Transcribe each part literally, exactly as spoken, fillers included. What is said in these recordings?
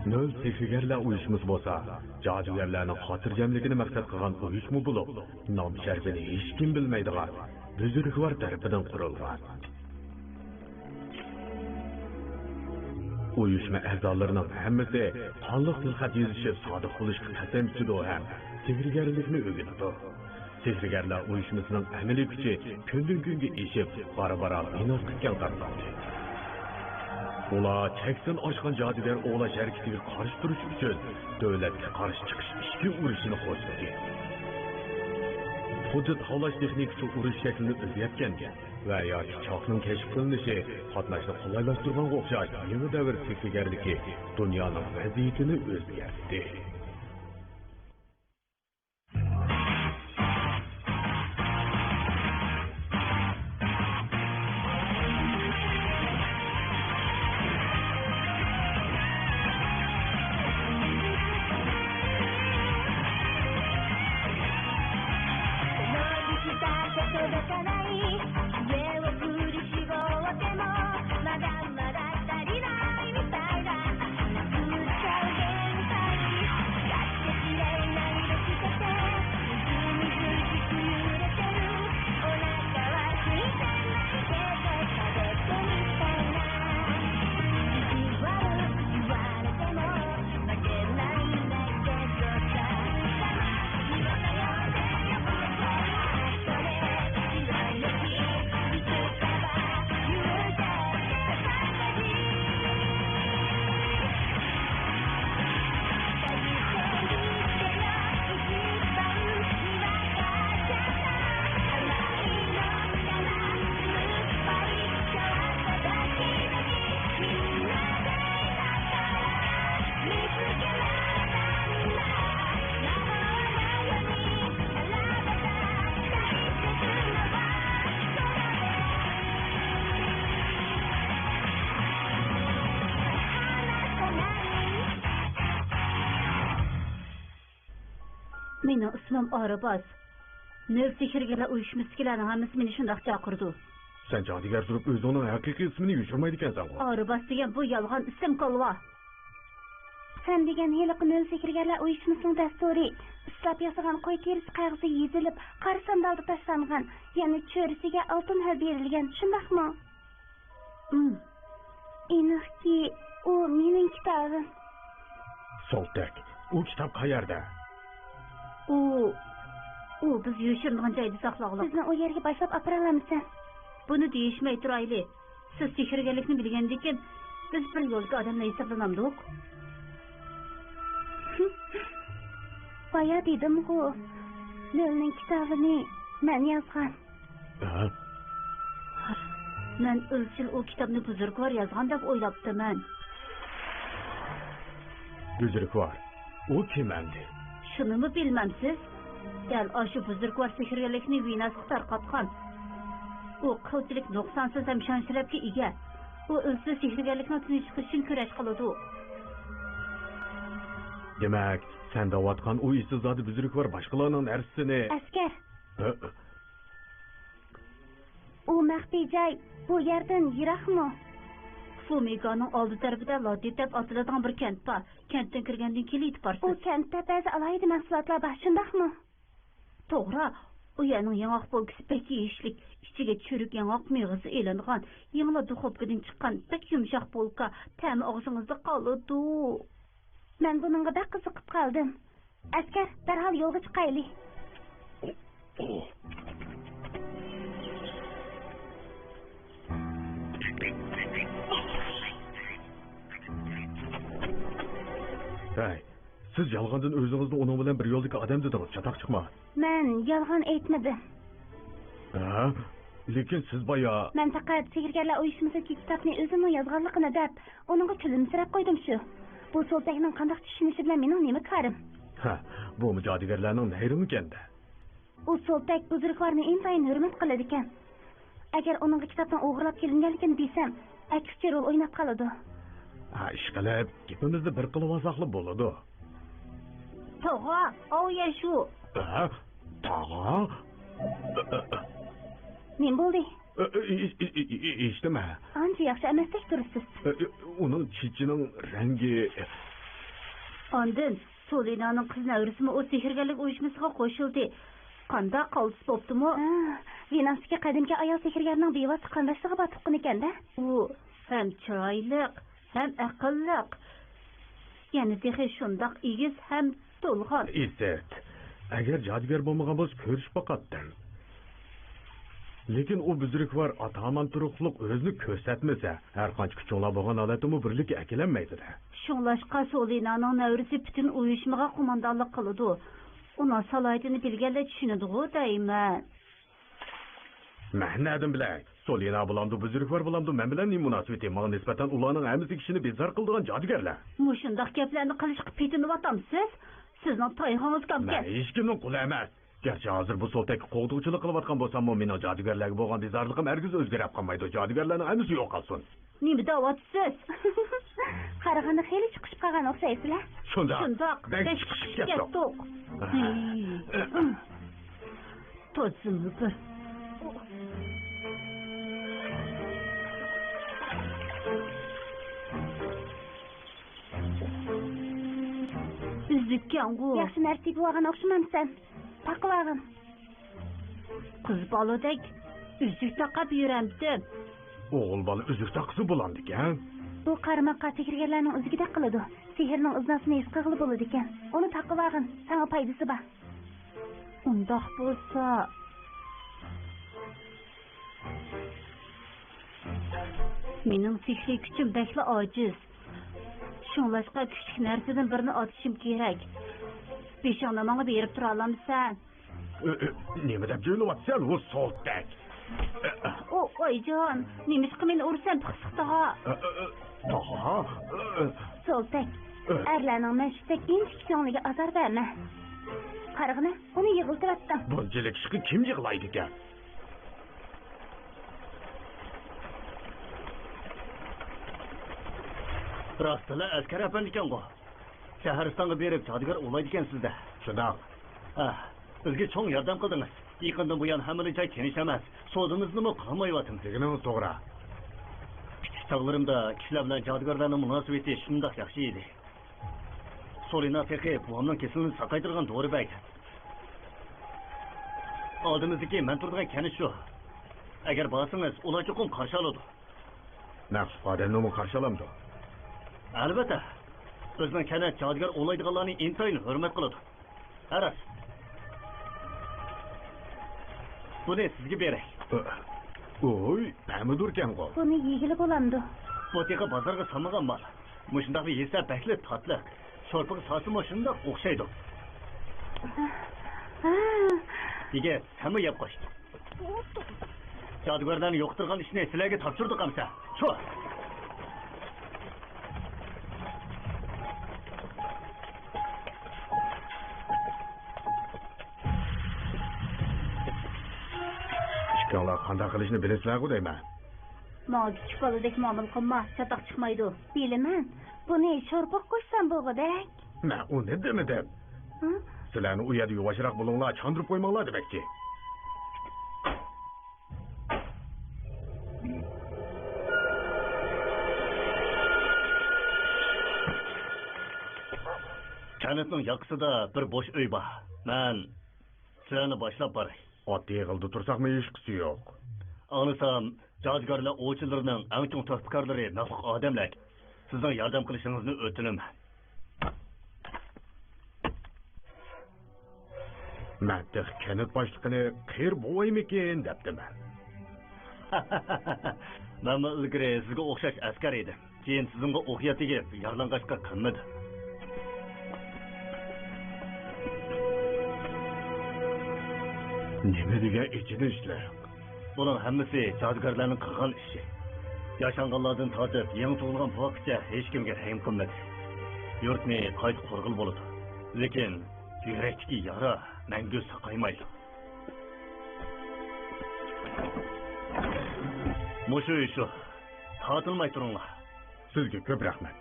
نۆل سېھىرگەرلەر ئۇيۇشمىسى بولسا، جادۇگەرلەرنىڭ خاتىرجەملىكىنى مەقسەت قىلغان ئۇيۇشما بولۇپ، نام-شەرىپىنى ھېچكىم بىلمەيدىغان بۈزرۈكۋار تەرىپىدىن قۇرۇلغان. ئۇيۇشما ئەزالىرىنىڭ ھەممىسى قانلىق تىلخەت يېزىشى سادىق بولۇشقا قەسەم ئىچىدۇ ھەم سېھىرگەرلىكنى ئۆگىنىدۇ. سېھىرگەرلەر ئۇيۇشمىسىنىڭ ئەمەلىي كۈچى كۈندىن-كۈنگە ئېشىپ، بارا-بارا بىناسلىق كەڭ تارقالدى. ئۇلار چەكسىدىن ئاشقان جادۇگەر ئوۋلاش ھەرىكىتىگە قارشى تۇرۇش ئۈچۈن دۆلەتكە قارشى چىقىش ئىچكى ئۇرۇشىنى قوزغىدى. خۇددى تاۋلاش تېخنىكىسى ئۇرۇش شەكلىنى ئۆزگەرتكەندە ۋە ياكى چاقنىڭ كەشىپ قىلىنىشى قاتناشنى قولايلاشتۇرغانغا ئوخشاش يېڭى دەۋر سېھىرگەرلىكى دۇنيانىڭ ۋەزىيىتىنى ئۆزگەرتتى. 「مېنىڭ ئىسمىم ئارىباس. نۆل سېھىرگەرلەر ئۇيۇشمىسىدىكىلەرنىڭ ھەممىسى مېنى شۇنداق چاقىرىدۇ.» سەن جادۇگەر تۇرۇپ ئۆزۈڭنىڭ ھەقىقىي ئىسمىنى يوشۇرمايدىكەنسەنغۇ؟ ئارىباس دېگەن بۇ يالغان ئىسىم، كالۋا. سەن دېگەن ھېلىقى نۆل سېھىرگەرلەر ئۇيۇشمىسىنىڭ دەستۇرى، ئىسلاپ ياسىغان قوي تېرىسى قەغىزى يېزىلىپ، قارا ساندالدا تاشلانغان، يەنە چۆرىسىگە ئالتۇن ھەل بېرىلگەن، شۇنداقمۇ؟ ئىم. ئېنىقكى، ئۇ مېنىڭ كىتابىم. سولتەك، ئۇ كىتاب قەيەردە؟ ئۇ، ئۇ بىز يوشۇرۇنغان جايدا ساقلىغۇلۇق. بىزنى ئۇ يەرگە باشلاپ ئاپىرالامسەن؟ بۇنى دېيىشمەي تۇرايلى. سىز سېھىرگەرلىكنى بىلگەندىكىن، بىز بىر يولدىكى ئادەملەر ھېسابلىنامدۇق؟ بايا دېدىمغۇ، نۆلنىڭ كىتابىنى مەن يازغان. ھە؟ مەن ئىزچىل ئۇ كىتابنى بۇزرۇكۋار يازغان دەپ ئويلاپتىمەن. بۇزرۇكۋار، ئۇ كىم ئەمدى؟ شۇنىمۇ بىلمەمسىز؟ دەل ئاشۇ بۇزرۇكۋار سېھىرگەرلىكنى ۋېناسقا تارقاتقان. ئۇ قىلچىلىك نۇقسانسىز ھەم شان-شەرەپكە ئىگە. ئۇ ئىزچىل سېھىرگەرلىكنىڭ تىنچلىقى ئۈچۈن كۈرەش قىلىدۇ. دېمەك، سەن دەۋاتقان ئۇ ئېسىلزادە بۇزرۇكۋار باشقىلارنىڭ نەرسىسىنى. ئەسكەر! ھە؟ ئۇ مەخپىي جاي بۇ يەردىن يىراقمۇ؟ فۇمىگانىڭ ئالدى تەرىپىدە لاتىت دەپ ئاتىلىدىغان بىر كەنت بار. كەنتتىن كىرگەندىن كېيىن يېتىپ بارىسىز. ئۇ كەنتتە بەزى ئالاھىدە مەھسۇلاتلار بار، شۇنداقمۇ؟ توغرا، ئۇ يەرنىڭ ياڭاق بولكىسى بەك يېيىشلىك، ئىچىگە چۈرۈك ياڭاق مېغىزى ئېلىنغان، يېڭىلا دۇخوپكىدىن چىققان بەك يۇمشاق بولكا، تەمى ئاغزىڭىزدا قالىدۇ. مەن بۇنىڭغا بەك قىزىقىپ قالدىم. ئەسكەر، دەرھال يولغا چىقايلى. ھەي، سىز يالغاندىن ئۆزىڭىزنى ئۇنىڭ بىلەن بىر يولدىكى ئادەم دېدىڭىز، چاتاق چىقما. مەن يالغان ئېيتمىدىم. ھە؟ لېكىن سىز بايا. مەن پەقەت سېھىرگەرلەر ئۇيۇشمىسىدىكى كىتابنى ئۆزىنىڭ يازغانلىقىنى دەپ، ئۇنىڭغا كۈلۈمسىرەپ قويدۇم شۇ. بۇ سولتەكنىڭ قانداق چۈشىنىشى بىلەن مېنىڭ نېمە كارىم؟ ھە، بۇمۇ جادۇگەرلەرنىڭ نەھرىمىكەندە. ئۇ سولتەك بۇزرۇكۋارنى ئىنتايىن ھۆرمەت قىلىدىكەن. ئەگەر ئۇنىڭغا كىتابنىڭ ئوغرىلاپ كېلىنگەنلىكىنى دېسەم، ئەكسىچە رول ئويناپ قالىدۇ. ھە، ئىشقىلىپ، گېپىمىزنى بىر قىلىۋالساقلا بولىدۇ. توغا، ئاۋۇ يەر شۇ. ھە؟ تاغا؟ نېمە بولدى؟ ئە، ئە، ئىش-، ئىش-، ئىش-، ئىش-، ئىشتىمە. ئانچە ياخشى ئەمەستەك تۇرىسىز. ئە، ئە، ئۇنىڭ چېچىنىڭ رەڭگى. ئاندىن سولىنانىڭ قىز نەۋرىسىمۇ ئۇ سېھىرگەرلىك ئۇيۇشمىسىغا قوشۇلدى. قانداق قالتىس بوپتىمۇ؟ ھا، ۋېنۇستىكى قەدىمكى ئايال سېھىرگەرنىڭ بىۋاسىتە قېرىنداشلىقى بار تۇغقىنىكەن-دە. ئۇ ھەم چىرايلىق، ھەم ئەقىللىق. يەنە تېخى شۇنداق ئېگىز ھەم تولغان. ئىسىت. ئەگەر جادۇگەر بولمىغان بولسا كۆرۈشۈپ باقاتتىم. لېكىن ئۇ بۈزرۈكۋار ئاتامان تۇرۇقلۇق ئۆزىنى كۆرسەتمىسە، ھەر قانچە كۈچۈڭلار بولغان ھالەتتىمۇ بىرلىككە ئەكېلەلمەيدۇ-دە. شۇڭلاشقا سولىنانىڭ نەۋرىسى پۈتۈن ئۇيۇشمىغا قوماندانلىق قىلىدۇ. ئۇنىڭ سالاھىيىتىنى بىلگەنلەر چۈشىنىدىغۇ دەيمەن. مەن نەدىن بىلەي؟ سولىنا بولامدۇ، بۈزرۈكۋار بولامدۇ، مەن بىلەن نېمە مۇناسىۋىتى؟ ماڭا نىسبەتەن ئۇلارنىڭ ھەممىسى كىشىنى بىزار قىلىدىغان جادۇگەرلەر. مۇشۇنداق گەپلەرنى قىلىشقا پېتىنىۋاتامسىز؟ سىزنىڭ تايىقىڭىز كەمكەن. مەن ھېچكىمنىڭ قۇلى ئەمەس. گەرچە ھازىر بۇ سولتەككە قوغدىغۇچىلىق قىلىۋاتقان بولساممۇ، مېنىڭ جادۇگەرلەرگە بولغان بىزارلىقىم ھەرگىز ئۆزگىرەپ قالمايدۇ. جادۇگەرلەرنىڭ ھەممىسى يوقالسۇن. نېمە دەۋاتىسىز؟ قارىغاندا خېلى چىقىشىپ قالغان ئوخشايسىلەر. شۇنداق. شۇنداق. بەك بەك چىقىشىپ چىقىشىپ كەتتۇق. كەتتۇق. ھە. ھىم. توزىمۇ بىر. ئۈزۈككەنغۇ. ياخشى نەرسە تېپىۋالغان ئوخشىمامسەن؟ تاقىۋالغىن. قىز بالىدەك ئۈزۈك تاقاپ يۈرەمتىم. ئوغۇل بالا ئۈزۈك تاقىسا بولامدىكەن؟ بۇ قارىماققا سېھىرگەرلەرنىڭ ئۈزۈكىدەك قىلىدۇ. سېھىرنىڭ ئىزناسىنى ھېس قىلغىلى بولىدىكەن. ئۇنى تاقىۋالغىن، ساڭا پايدىسى بار. ئۇنداق بولسا، مېنىڭ سېھرىي كۈچۈم بەكلا ئاجىز. شۇڭلاشقا كۈچلۈك نەرسىدىن بىرنى ئاتىشىم كېرەك. بېشىڭنى ماڭا بېرىپ تۇرالامسەن؟ ئۆ، ئۆ، نېمە دەپ جۆيلۈۋاتىسەن، ھۇ سولتەك؟ ئۇ، ئايجان، نېمىشقا مېنى ئۇرىسەن پىخسىقتىغا؟ ئۆ، ئۆ، ئۆ، تاغا، ئۆ، ئۆ. سولتەك، ئۆ. ئەرلەرنىڭ مەشۇ ئىنچىكە كۆڭلىگە ئازار بەرمە. قارىغىنا، ئۇنى يىغلىتىۋەتتىڭ. بۇنچىلىك ئىشقا كىم يىغلايدىكەن؟ راستلا ئەسكەر ئەپەندىكەنغۇ. شەھەرىستانغا بېرىپ جادۇگەر ئوۋلايدىكەنسىز-دە. شۇنداق. ھە، بىزگە چوڭ ياردەم قىلدىڭىز. يېقىندىن بۇيان ھەممىلا جاي تىنچ ئەمەس. سودىمىزنىمۇ قىلالمايۋاتىمىز. دېگىنىڭىز توغرا. كىچىك چاغلىرىمدا كىشىلەر بىلەن جادۇگەرلەرنىڭ مۇناسىۋىتى شۇنداق ياخشى ئىدى. سولىنا تېخى بوۋامنىڭ كېسىلىنى ساقايتىدىغان دورا بەرگەن. ئالدىمىزدىكى مەن تۇرىدىغان كەنت شۇ. ئەگەر بارسىڭىز، ئۇلار چوقۇم قارشى ئالىدۇ. مەخسۇت ئادەمنىمۇ قارشى ئالامدۇ؟ ئەلۋەتتە. بىزنىڭ كەنت جادۇگەر ئوۋلايدىغانلارنى ئىنتايىن ھۆرمەت قىلىدۇ. ھە، راست. بۇنى سىزگە بېرەي. ئوي، پەمىدۇركەنغۇ. بۇنى يېگىلى بولامدۇ؟ بۇ تېخى بازارغا سالمىغان مال. مۇشۇنداقلا يېسە بەكلا تاتلىق. شورپىغا سالسىمۇ شۇنداق ئوخشايدۇ. ھا. يىگىت، سەنمۇ يەپ قوش. جادۇگەرلەرنى يوقىتىدىغان ئىشنى سىلەرگە تاپشۇردۇق ئەمسە. چۇ! ئىككىڭلار قانداق قىلىشنى بىلىسىلەرغۇ دەيمەن. ماڭا كىچىك بالىدەك مۇئامىلە قىلما، چاتاق چىقمايدۇ. بىلىمەن. بۇنى شورپىغا قوشسام بولغۇدەك. مەن ئۇنى دېمىدىم. ھە؟ سىلەرنى ئۇ يەردە يۇۋاشراق بولۇڭلار، چاندۇرۇپ قويماڭلار دېمەكچى. كەنتنىڭ ياقىسىدا بىر بوش ئۆي بار. مەن سىلەرنى باشلاپ باراي. ئات ئېغىلدا تۇرساقمۇ ھېچقىسى يوق. ئاڭلىسام، جادۇگەرلەر ئوۋچىلىرىنىڭ ئەڭ چوڭ تۆھپىكارلىرى ناپاق ئادەملەر. سىزنىڭ ياردەم قىلىشىڭىزنى ئۆتۈنىمەن. مەن تېخى كەنت باشلىقىنى قېرى بوۋايمىكىن دەپتىمەن. مەنمۇ ئىلگىرى سىزگە ئوخشاش ئەسكەر ئىدىم. كېيىن سىزىڭغا ئوق يا تېگىپ، يارىلانغاچقا قىلمىدىم. نېمە دېگەن ئېچىنىشلىق! بۇنىڭ ھەممىسى جادۇگەرلەرنىڭ قىلغان ئىشى. ياشانغانلاردىن تارتىپ يېڭى تۇغۇلغان بوۋاققىچە ھېچكىمگە رەھىم قىلمىدى. يۇرتنى قايتا قۇرغىلى بولىدۇ. لېكىن يۈرەكتىكى يارا مەڭگۈ ساقايمايدۇ. مۇشۇ ئۆي شۇ. تارتىنماي تۇرۇڭلار. سىزگە كۆپ رەھمەت.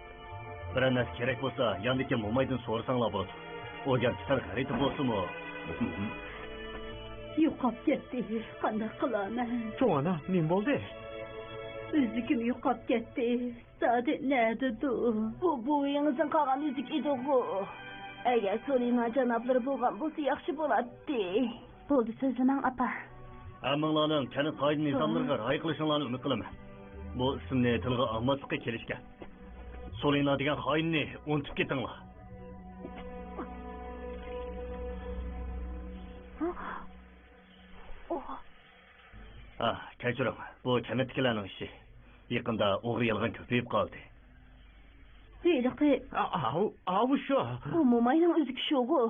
بىرەر نەرسە كېرەك بولسا، ياندىكى مومايدىن سورىساڭلار بولىدۇ. ئۇ گەرچە سەل غەلىتە بولسىمۇ. يوقاپ كەتتى. قانداق قىلارمەن؟ چوڭ ئانا، نېمە بولدى؟ ئۈزۈكۈم يوقاپ كەتتى. زادى نەدىدۇ؟ بۇ بوۋىڭىزنىڭ قالغان ئۈزۈكى ئىدىغۇ؟ ئەگەر سولىنا جانابلىرى بولغان بولسا ياخشى بولاتتى. بولدى، سۆزلىمەڭ، ئاپا. ھەممىڭلارنىڭ كەنت قائىدە نىزاملىرىغا رىئايە قىلىشىڭلارنى ئۈمىد قىلىمەن. بۇ ئىسىمنى تىلغا ئالماسلىققا كېلىشكەن. سولىنا دېگەن خائىننى ئۇنتۇپ كېتىڭلار. ھا، كەچۈرۈڭ، بۇ كەنتتىكىلەرنىڭ ئىشى. يېقىندا ئوغرى-يالغان كۆپىيىپ قالدى. ھېلىقى. ئا-، ئاۋۇ، ئاۋۇ شۇ. بۇ موماينىڭ ئۈزۈكى شۇغۇ.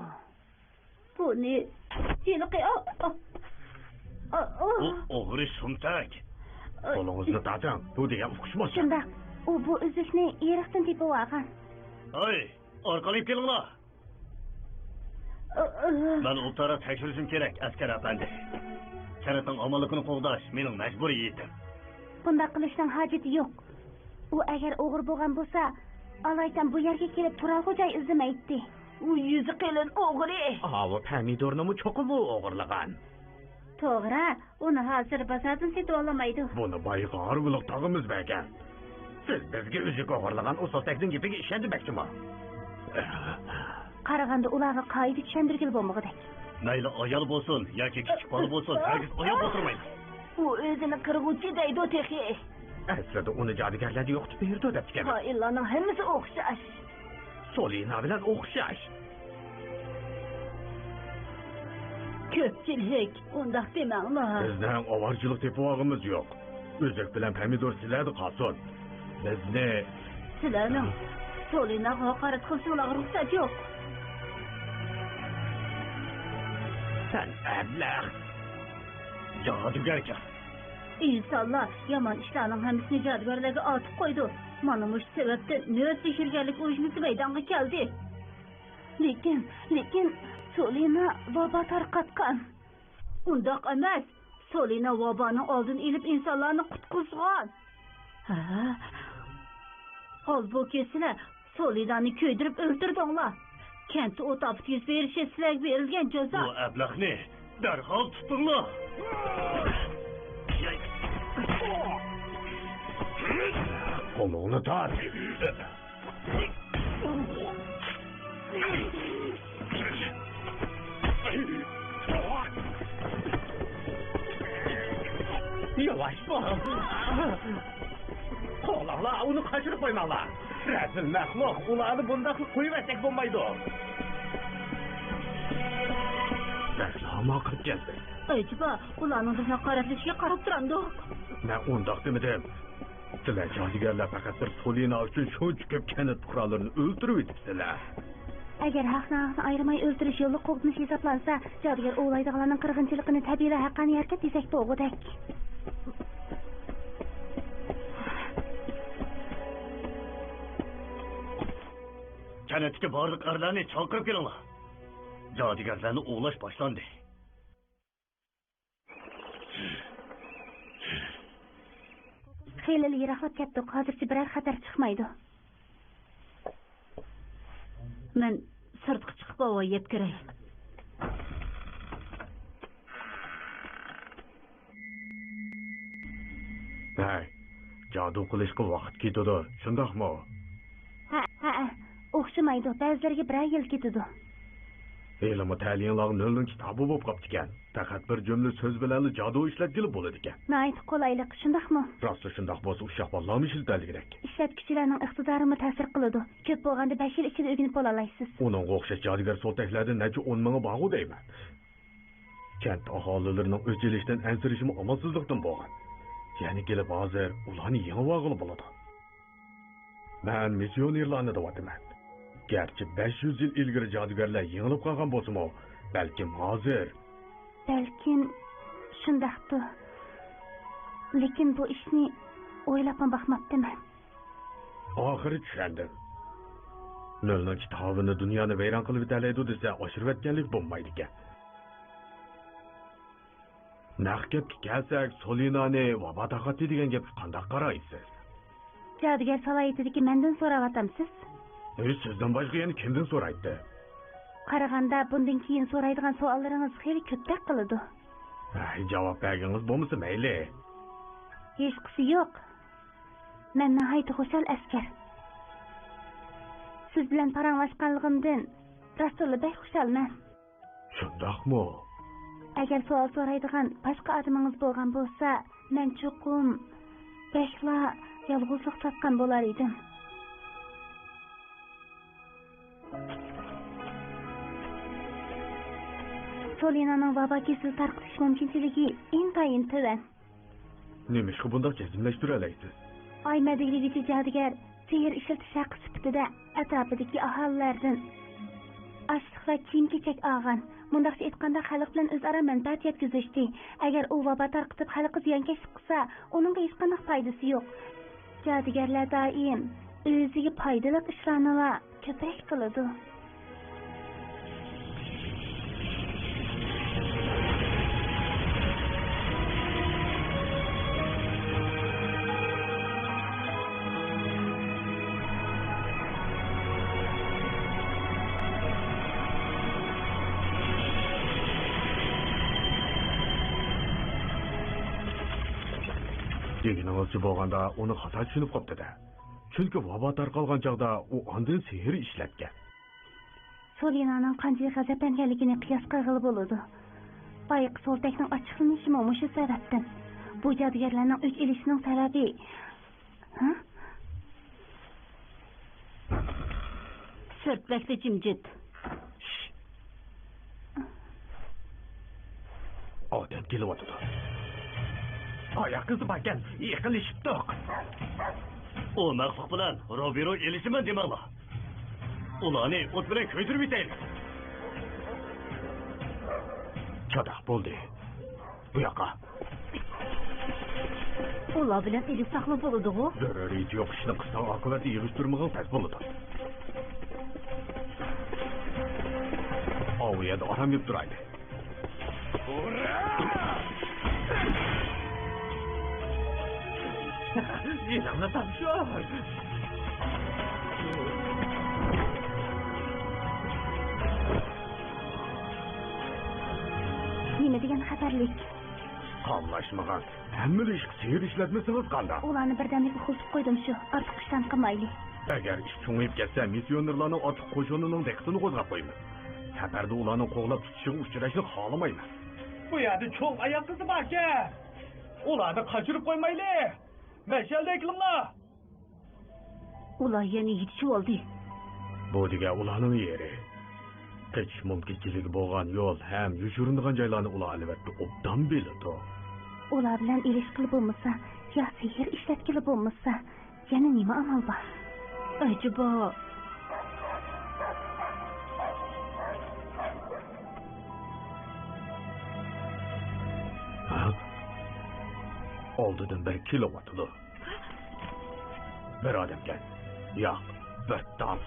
بۇنى ھېلىقى، ئا، ئا، ئا، ئا. بۇ ئوغرى شۇمتەك. ئا. قولىڭىزنى تارتىڭ، بۇ دېگەن ئۇقۇشماس. شۇنداق، ئۇ بۇ ئۈزۈكنى ئېرىقتىن تېپىۋالغان. ھەي، ئارقىلىپ كېلىڭلار. ئا، ئا. مەن ئوبدانراق تەكشۈرۈشۈم كېرەك، ئەسكەر ئەپەندى. كەنتنىڭ ئامانلىقىنى قوغداش مېنىڭ مەجبۇرىيىتىم. بۇنداق قىلىشنىڭ ھاجىتى يوق. ئۇ ئەگەر ئوغرى بولغان بولسا، ئالايىتەن بۇ يەرگە كېلىپ تۇرارغۇ جاي ئىزدىمەيتتى. ئۇ يۈزى قېلىن ئوغرى. ئاۋۇ پەمىدورنىمۇ چوقۇم ئۇ ئوغرىلىغان. توغرا، ئۇنى ھازىر بازاردىن سېتىۋالالمايدۇ. بۇنى بايىقى ھارۋىلىق تاغىمىز بەرگەن. سىز بىزگە ئۈزۈك ئوغرىلىغان ئۇ سوتەكنىڭ گېپىگە ئىشەندى دېمەكچىمۇ؟ قارىغاندا ئۇلارغا قائىدە چۈشەندۈرگىلى بولمىغۇدەك. مەيلى ئايال بولسۇن ياكى كىچىك بالا بولسۇن، ھەرگىز ئاياغ باسدۇرمايدۇ. ئۇ ئۆزىنى قىرغۇچى دەيدۇ تېخى. ئەسلىدە ئۇنى جادۇگەرلەردە يوقىتىپ بېرىدۇ دەپتىكەن. خائىنلارنىڭ ھەممىسى ئوخشاش. سولىنا بىلەن ئوخشاش. كۆپچىلىك، ئۇنداق دېمەڭلار. بىزنىڭ ئاۋارىچىلىك تېپىۋالغىنىمىز يوق. ئۈزۈك بىلەن پەمىدور سىلەردە قالسۇن. بىزنى سىلەرنىڭ سولىناغا ھاقارەت قىلىشىڭلارغا رۇخسەت يوق. سەن ئەبلەخ. جادۇگەركەن. ئىنسانلار يامان ئىشلارنىڭ ھەممىسىنى جادۇگەرلەرگە ئارتىپ قويىدۇ. مانا مۇشۇ سەۋەبتىن نۆۋەت سېھىرگەرلىك ئۇيۇشمىسى مەيدانغا كەلدى. لېكىن، لېكىن سولىنا ۋابا تارقاتقان. ئۇنداق ئەمەس. سولىنا ۋابانىڭ ئالدىنى ئېلىپ، ئىنسانلارنى قۇتقۇزغان. ھە؟ ھالبۇكى، سىلەر سولىنانى كۆيدۈرۈپ ئۆلتۈردۈڭلار. كەنتتە ئوت-ئاپىتى يۈز بېرىشى سىلەرگە بېرىلگەن جازا. بۇ ئەبلەخنى دەرھال تۇتۇڭلار. قولۇڭنى تارت. ياۋاش بول. قوغلاڭلار، ئۇنى قاچۇرۇپ قويماڭلار. رەزىل مەخلۇق، ئۇلارنى بۇنداقلا قويۇۋەتسەك بولمايدۇ. دەرھال ماڭا قىلىپ كەلدى. ئەجەبا، ئۇلارنىڭ بىزنى ھاقارەتلىشىگە قاراپ تۇرامدۇ؟ مەن ئۇنداق دېمىدىم. سىلەر جادۇگەرلەر پەقەت بىر سولىنا ئۈچۈن شۇنچە كۆپ كەنت پۇقرالىرىنى ئۆلتۈرۈۋېتىپسىلەر. ئەگەر ھەقنى ھەقنى ئايرىماي ئۆلتۈرۈش يوللۇق قوغدىنىش ھېسابلانسا، جادۇگەر ئوۋلايدىغانلارنىڭ قىرغىنچىلىقىنى تەبىئىي ۋە ھەققانىي ھەرىكەت دېسەك بولغۇدەك. كەنتتىكى بارلىق ئەرلەرنى چاقىرىپ كېلىڭلار. جادۇگەرلەرنى ئوۋلاش باشلاندى. خېلىلا يىراقلاپ كەتتۇق، ھازىرچە بىرەر خەتەر چىقمايدۇ. مەن سىرتقا چىقىپ ھاۋا يەپ كىرەي. ھەي، جادۇ قىلىشقا ۋاقىت كېتىدۇ، شۇنداقمۇ؟ ھە، ھە، ئوخشىمايدۇ، بەزىلىرىگە بىرەر يىل كېتىدۇ. ھېلىمۇ تەلىيىڭلارغا نۆلنىڭ كىتابى بولۇپ قاپتىكەن. پەقەت بىر جۈملە سۆز بىلەنلا جادۇ ئىشلەتكىلى بولىدىكەن. ناھايىتى قولايلىق، شۇنداقمۇ؟ راستلا شۇنداق بولسا، ئۇششاق بالىلارمۇ ئىشلىتەلىگۈدەك. ئىشلەتكۈچىلەرنىڭ ئىقتىدارىمۇ تەسىر قىلىدۇ. كۆپ بولغاندا بەش يىل ئىچىدە ئۆگىنىپ بولالايسىز. ئۇنىڭغا ئوخشاش جادۇگەر سولتەكلەردىن نەچچە ئون مىڭى بارغۇ دەيمەن. كەنت ئاھالىلىرىنىڭ ئۆچ ئېلىشتىن ئەنسىرىشىمۇ ئامالسىزلىقتىن بولغان. يەنە كېلىپ ھازىر ئۇلارنى يېڭىۋالغىلى بولىدۇ. مەن مىسسىيونېرلارنى دەۋاتىمەن. گەرچە بەش يۈز يىل ئىلگىرى جادۇگەرلەر يېڭىلىپ قالغان بولسىمۇ، بەلكىم ھازىر. بەلكىم شۇنداقتۇ. لېكىن بۇ ئىشنى ئويلاپمۇ باقماپتىمەن. ئاخىرى چۈشەندىم. نۆلنىڭ كىتابىنى دۇنيانى ۋەيران قىلىۋېتەلەيدۇ دېسە، ئاشۇرۇۋەتكەنلىك بولمايدىكەن. نەق گەپكە كەلسەك، سولىنانى ۋابا تارقاتتى دېگەن گەپكە قانداق قارايسىز؟ جادۇگەر سالاھىيىتىدىكى مەندىن سوراۋاتامسىز؟ ھېي، سىزدىن باشقا يەنە كىمدىن سورايتتى؟ قارىغاندا، بۇندىن كېيىن سورايدىغان سوئاللىرىڭىز خېلى كۆپتەك قىلىدۇ. ھەي، جاۋاب بەرگىڭىز بولمىسا مەيلى. ھېچقىسى يوق. مەن ناھايىتى خۇشال، ئەسكەر. سىز بىلەن پاراڭلاشقانلىقىمدىن راستتىنلا بەك خۇشالمەن. شۇنداقمۇ؟ ئەگەر سوئال سورايدىغان باشقا ئادىمىڭىز بولغان بولسا، مەن چوقۇم بەكلا يالغۇزلۇق تارتقان بولار ئىدىم. سولىنانىڭ ۋابا كېسىلى تارقىتىش مۇمكىنچىلىكى ئىنتايىن تۆۋەن. نېمىشقا بۇنداق جەزملەشتۈرەلەيسىز؟ ئاي مەدھىيلىگۈچى جادۇگەر سېھىر ئىشلىتىش ھەققى سۈپىتىدە ئەتراپىدىكى ئاھالىلەردىن ئاشلىق ۋە كىيىم-كېچەك ئالغان. مۇنداقچە ئېيتقاندا، خەلق بىلەن ئۆزئارا مەنپەئەت يەتكۈزۈشتى. ئەگەر ئۇ ۋابا تارقىتىپ خەلققە زىيانكەشلىك قىلسا، ئۇنىڭغا ھېچقانداق پايدىسى يوق. جادۇگەرلەر دائىم ئۆزىگە پايدىلىق ئىشلارنىلا كۆپرەك قىلىدۇ. دېگىنىڭىزچە بولغاندا، ئۇنى خاتا چۈشىنىپ قاپتۇ-دە. چۈنكى ۋابا تارقالغان چاغدا ئۇ ئاندىن سېھىر ئىشلەتكەن. سولىنانىڭ قانچىلىك غەزەپلەنگەنلىكىنى قىياس قىلغىلى بولىدۇ. بايىقى سولتەكنىڭ ئاچچىقلىنىشىمۇ مۇشۇ سەۋەبتىن. بۇ جادۇگەرلەرنىڭ ئۆچ ئېلىشىنىڭ سەۋەبى. ھە؟ سىرت بەكلا جىمجىت. ئادەم كېلىۋاتىدۇ. ئاياق ئىزى باركەن، يېقىنلىشىپتۇق. ئۇ مەخلۇق بىلەن روبىرو ئېلىشىمەن دېمەڭلار. ئۇلارنى ئوت بىلەن كۆيدۈرۈپ ئېتەيلى. چاتاق بولدى. بۇ ياققا. ئۇلار بىلەن ئېلىشساقلا بولىدىغۇ؟ زۆرۈرىيىتى يوق ئىشنى قىلساڭ، ئاقىۋەتنى يىغىشتۇرمىغىن تەس بولىدۇ. ئاۋۇ يەردە ئارام ئېلىپ تۇرايلى. يېنىڭنى تاپشۇر. نېمە دېگەن خەتەرلىك! قاملاشمىغان. ھەممىلا ئىشقا سېھىر ئىشلەتمىسىڭىز قانداق؟ ئۇلارنى بىردەملىك ئۇخلىتىپ قويدۇم شۇ. ئارتۇق ئىشلارنى قىلمايلى. ئەگەر ئىش چوڭىيىپ كەتسە، مىسسىيونېرلارنىڭ ئارتۇق قوشۇنىنىڭ دىققىتىنى قوزغاپ قويىمىز. سەپەردە ئۇلارنىڭ قوغلاپ تۇتۇشىغا ئۇچراشنى خالىمايمەن. بۇ يەردە چوڭ ئاياق ئىزى باركەن. ئۇلارنى قاچۇرۇپ قويمايلى. مەشئەلدە ئەكىلىڭلار. ئۇلار يەنە يېتىشىۋالدى. بۇ دېگەن ئۇلارنىڭ يېرى. قېچىش مۇمكىنچىلىكى بولغان يول ھەم يوشۇرۇنىدىغان جايلارنى ئۇلار ئەلۋەتتە ئوبدان بىلىدۇ. ئۇلار بىلەن ئېلىشقىلى بولمىسا، يا سېھىر ئىشلەتكىلى بولمىسا، يەنە نېمە ئامال بار؟ ئەجەبا. ھە؟ ئالدىدىن بىرى كېلىۋاتىدۇ. بىر ئادەمكەن. ياق، بىر تام.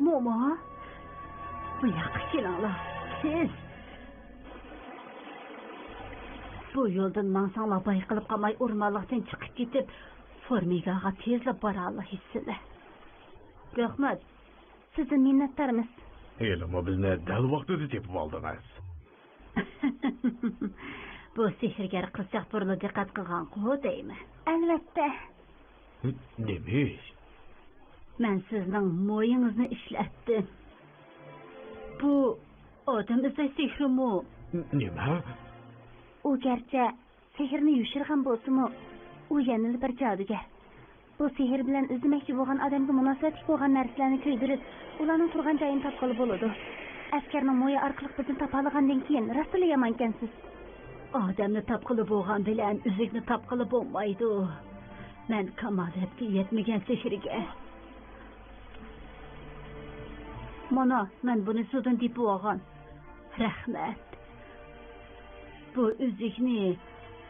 موما، بۇ ياققا كېلىڭلار، تېز. بۇ يولدىن ماڭساڭلار بايقىلىپ قالماي ئورمانلىقتىن چىقىپ كېتىپ، فورمىگاغا تېزلا بارالايسىلەر. رەھمەت. سىزدىن مىننەتدارمىز. ھېلىمۇ بىزنى دەل ۋاقتىدا تېپىپ ئالدىڭىز. بۇ سېھىرگەر قىزچاق بۇرۇنلا دىققەت قىلغانغۇ دەيمەن. ئەلۋەتتە. ن-، نېمە ئىش؟ مەن سىزنىڭ مويىڭىزنى ئىشلەتتىم. بۇ ئادەم ئىزدەش سېھرىمۇ؟ ن-، نېمە؟ ئۇ گەرچە سېھىرنى يوشۇرغان بولسىمۇ، ئۇ يەنىلا بىر جادۇگەر. بۇ سېھىر بىلەن ئىزدىمەكچى بولغان ئادەمگە مۇناسىۋەتلىك بولغان نەرسىلەرنى كۆيدۈرۈپ، ئۇلارنىڭ تۇرغان جايىنى تاپقىلى بولىدۇ. ئەسكەرنىڭ مويى ئارقىلىق بىزنى تاپالىغاندىن كېيىن راستلا يامانكەنسىز. ئادەمنى تاپقىلى بولغان بىلەن ئۈزۈكنى تاپقىلى بولمايدۇ. مەن كامالەتكە يەتمىگەن سېھىرگە. مانا، مەن بۇنى سىزدىن تېپىۋالغان. رەھمەت. بۇ ئۈزۈكنى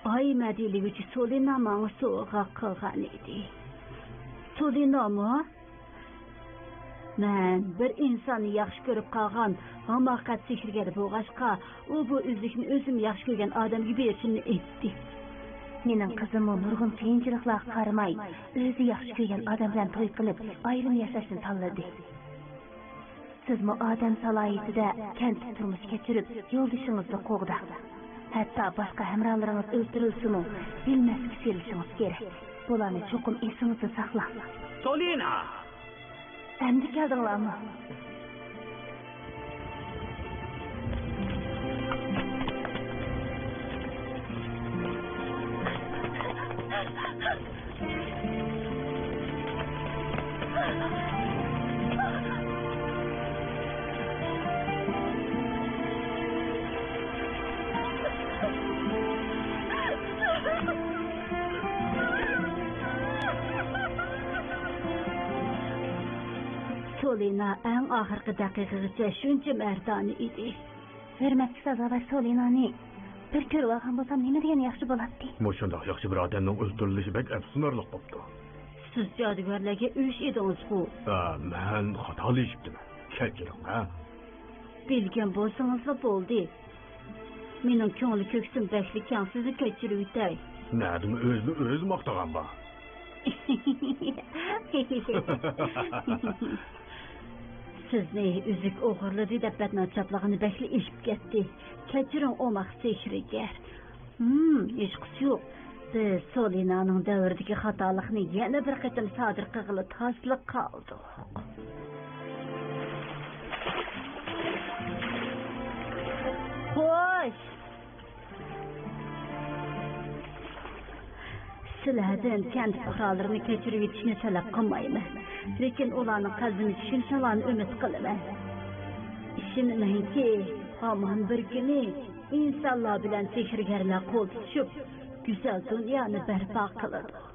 ئاي مەدھىيلىگۈچى سولىنا ماڭا سوۋغا قىلغان ئىدى. سولىنامۇ؟ مەن بىر ئىنساننى ياخشى كۆرۈپ قالغان ھاماقەت سېھىرگەر بولغاچقا، ئۇ بۇ ئۈزۈكنى ئۆزۈم ياخشى كۆرگەن ئادەمگە بېرىشىمنى ئېيتتى. مېنىڭ قىزىممۇ نۇرغۇن قىيىنچىلىقلارغا قارىماي، ئۆزى ياخشى كۆرگەن ئادەم بىلەن توي قىلىپ، ئايرىم ياشاشنى تاللىدى. سىزمۇ ئادەم سالاھىيىتىدە كەنتتە تۇرمۇش كەچۈرۈپ، يولدىشىڭىزنى قوغداڭ. ھەتتا باشقا ھەمراھلىرىڭىز ئۆلتۈرۈلسىمۇ، بىلمەسكە سېلىشىڭىز كېرەك. بۇلارنى چوقۇم ئېسىڭىزدە ساقلاڭ. سولىنا! ئەمدى كەلدىڭلارمۇ؟ سولىنا ئەڭ ئاخىرقى دەقىقىگىچە شۇنچە مەردانە ئىدى. ھۆرمەتكە سازاۋەر سولىنانى بىر كۆرۈۋالغان بولسام نېمە دېگەن ياخشى بولاتتى. مۇشۇنداق ياخشى بىر ئادەمنىڭ ئۆلتۈرۈلۈشى بەك ئەپسۇسلىنارلىق بوپتۇ. سىز جادۇگەرلەرگە ئۆچ ئىدىڭىزغۇ؟ ھە، مەن خاتالىشىپتىمەن. كەچۈرۈڭ، ھە؟ بىلگەن بولسىڭىزلا بولدى. مېنىڭ كۆڭلى كۆكسۈم بەكلا كەڭ، سىزنى كەچۈرۈۋېتەي. نەدىمۇ ئۆزىنى ئۆزى ماختىغان بار. سىزنى ئۈزۈك ئوغرىلىدى دەپ بەتناچاپلىغىنى بەكلا ئېشىپ كەتتى. كەچۈرۈڭ، ئوماق سېھىرگەر. ھىم، ھېچقىسى يوق. بىز سولىنانىڭ دەۋرىدىكى خاتالىقنى يەنە بىر قېتىم سادىر قىلغىلى تاسلا قالدۇق. خوش! سىلەردىن كەنت پۇقرالىرىنى كەچۈرۈۋېتىشنى تەلەپ قىلمايمەن، لېكىن ئۇلارنىڭ قەدرىنى چۈشىنىشىڭلارنى ئۈمىد قىلىمەن. ئىشىنىمەنكى، ھامان بىر كۈنى ئىنسانلار بىلەن سېھىرگەرلەر قول تۇتۇشۇپ، گۈزەل دۇنيانى بەرپا قىلىدۇ.